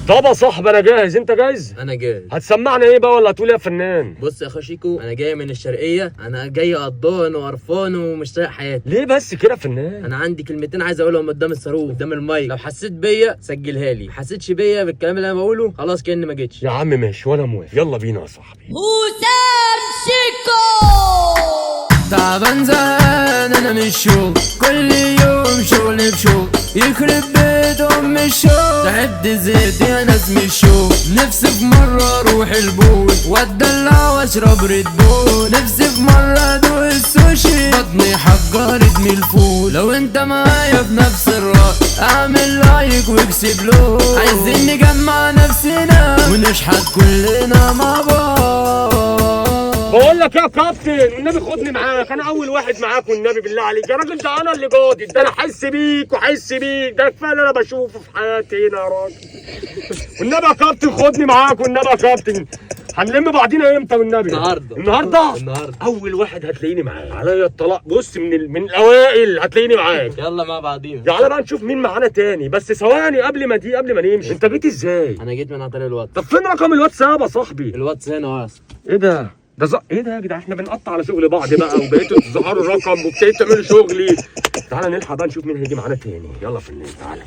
طب يا صاحبي انا جاهز، انت جاهز؟ انا جاهز. هتسمعنا ايه بقى ولا هتقول ايه يا فنان؟ بص يا خشيكو، انا جاي من الشرقية، انا جاي قضان وقرفان ومش طايق حياتي. ليه بس كده يا فنان؟ انا عندي كلمتين عايز اقولهم قدام الصاروخ قدام المايك، لو حسيت بيا سجلها لي، حسيتش بيا بالكلام اللي انا بقوله خلاص كأني ما جيتش. يا عم ماشي وانا موافق، يلا بينا يا صاحبي. وسام شيكو. تعبان زهقان انا من الشغل، كل يوم شغل بشغل، يخرب بيت ام الشغل، تعبت زهقت يا ناس من الشغل. نفسي في مرة اروح ال pool واتدلع واشرب Red Bull، نفسي في مرة ادوق السوشي، بطني حجرت من الفول. لو انت معايا في نفس الرأي اعمل like واكسب لون، عايزين نجمع نفسنا ونشحت كلنا مع بعض. بقول لك يا كابتن والنبي خدني معاك، انا اول واحد معاك والنبي بالله عليك يا راجل، ده انا اللي جادد، ده انا احس بيك واحس بيك، ده كفاية اللي انا بشوفه في حياتي هنا يا راجل. والنبي يا كابتن خدني معاك والنبي يا كابتن. هنلم بعضينا امتى والنبي؟ النهارده. النهارده؟ النهارده. اول واحد هتلاقيني معاك، عليا الطلاق. بص من الاوائل هتلاقيني معاك. يلا مع بعضينا. تعالى بقى نشوف مين معانا تاني، بس ثواني قبل ما نمشي، انت جيت ازاي؟ انا جيت من على طريق الواتس. طب فين رقم الواتساب يا صاحبي؟ الواتس هنا اهو يا اسطى. ايه ده؟ ايه ده يا جدعان؟ احنا بنقطع على شغل بعض بقى، وبقيتوا تظهروا الرقم وابتديتوا تعملوا شغلي. تعالى نلحق بقى نشوف مين هيجي معانا تاني. يلا فنان تعالى.